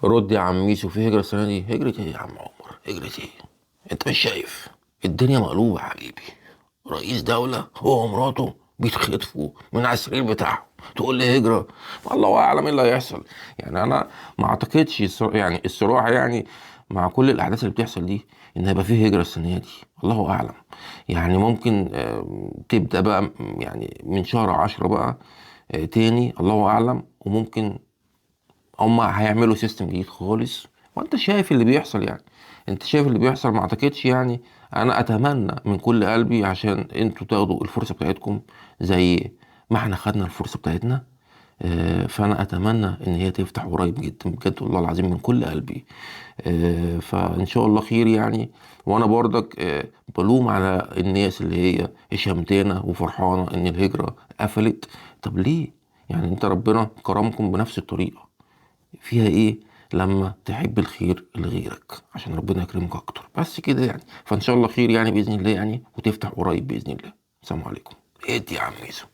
رد يا عم ميسو، في هجرة السنة دي؟ هجرة ايه يا عم عمر؟ هجرة ايه؟ انت مش شايف الدنيا مقلوبة يا حبيبي؟ رئيس دولة هو ومراته بيتخطفوا من على السرير بتاعهم، تقول لي هجرة؟ الله اعلم ايه اللي هيحصل. يعني انا ما اعتقدش يعني الصراحة، يعني مع كل الاحداث اللي بتحصل دي، ان هيبقى فيه هجرة السنة دي، الله اعلم. يعني ممكن تبدأ بقى يعني من شهر 10 بقى تاني، الله اعلم. وممكن هما هيعملوا system جديد خالص، وانت شايف اللي بيحصل يعني، انت شايف اللي بيحصل. ما اعتقدش يعني، انا اتمنى من كل قلبي عشان انتوا تاخدوا الفرصة بتاعتكم زي ما احنا خدنا الفرصة بتاعتنا. فانا اتمنى ان هي تفتح قريب جدا بجد والله العظيم من كل قلبي. فان شاء الله خير يعني. وانا برضك بلوم على الناس اللي هي شمتانة وفرحانة ان الهجرة قفلت. طب ليه؟ يعني انت ربنا كرمكم بنفس الطريقة، فيها ايه لما تحب الخير لغيرك عشان ربنا يكرمك اكتر؟ بس كده يعني. فان شاء الله خير يعني باذن الله يعني، وتفتح قريب باذن الله. السلام عليكم. ادي يا عم ميسو.